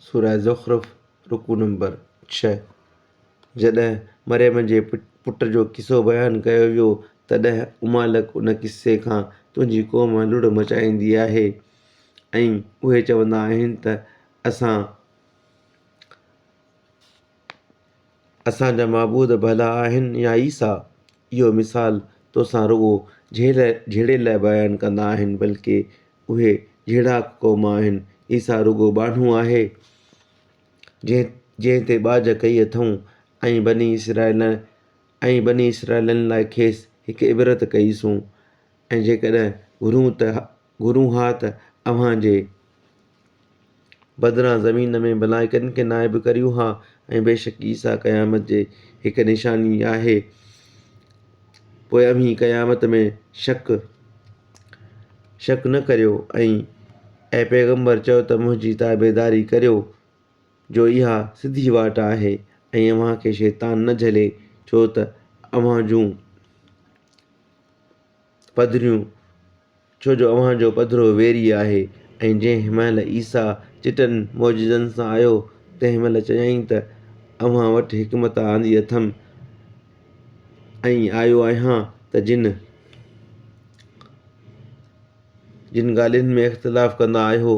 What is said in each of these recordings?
سوره زخرف، رڪوع نمبر ڇهه. جڏهن مريم جي پٽ جو قصو بيان ڪيو ويو، تڏهن امالڪ ان قصي کان تنهنجي قوم لڙ مچائيندي آهي ۽ اهي چوندا آهن ته اسان اسان جا معبود ڀلا آهن يا عيسيٰ؟ اهو مثال توسان رڳو جهيڙي لاء بيان ڪندا آهن، بلڪه اهي جهيڙاڪ قوم آهن. عيسيٰ رڳو ٻانهو آهي، جنهن تي ٻاجهه ڪئي اٿئون ۽ بني اسرائيل ۽ بني اسرائيلن لاء کيس هڪ عبرت ڪئي سون ۽ جيڪڏهن گهرون ته گهرون ها ته اوهان جي بدران زمين ۾ ملائڪن کي نائب ڪريون ها ۽ بيشڪ عيسيٰ قيامت جي هڪ نشاني آهي. پوء اوهين قيامت ۾ شڪ شڪ نه ڪريو ۽ اي پيغمبر چئو ته منهنجي تابعداري ڪريو جو اها سڌي واٽ آهي ۽ اوهان کي شيطان نه جهلي ڇو ته اوهان جون پڌريون ڇو جو اوهان جو پڌرو ويري آهي. ۽ جنهن مهل عيسيٰ چٽن معجزن سان آيو، تنهن مهل چيائين ته اوهان وٽ حڪمت آندي اٿم ۽ آيو آهيان ته جن جن ڳالهين ۾ اختلاف ڪندا آهيو،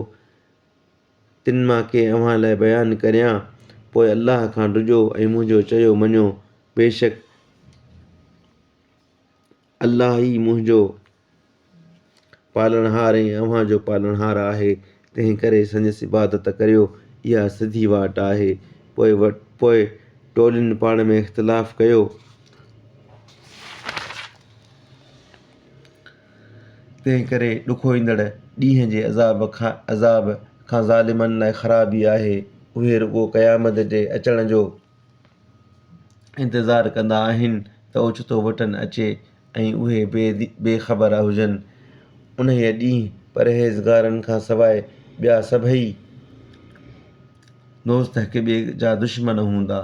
تن مان ڪي اوهان لاء بيان ڪريان، پوء الله کان ڊڄو ۽ منهنجو چيو مڃو، بيشڪ الله ئي منهنجو پالڻهار ۽ اوهان جو پالڻهار آهي، تنهن ڪري سندس عبادت ڪريو، اها سڌي واٽ آهي. پوء پوء ٽولين پاڻ ۾ اختلاف ڪيو. تنهن ڪري ڏکوئيندڙ ڏينهن جي عذاب کان عذاب کان ظالمن لاء خرابي آهي. اهي رڳو قيامت جي اچڻ جو انتظار ڪندا آهن ته اوچتو وٽن اچي ۽ اهي بي خبر هجن. انهيء ڏينهن پرهيزگارن کان سواء ٻيا سڀئي دوست هڪ ٻئي جا دشمن هوندا.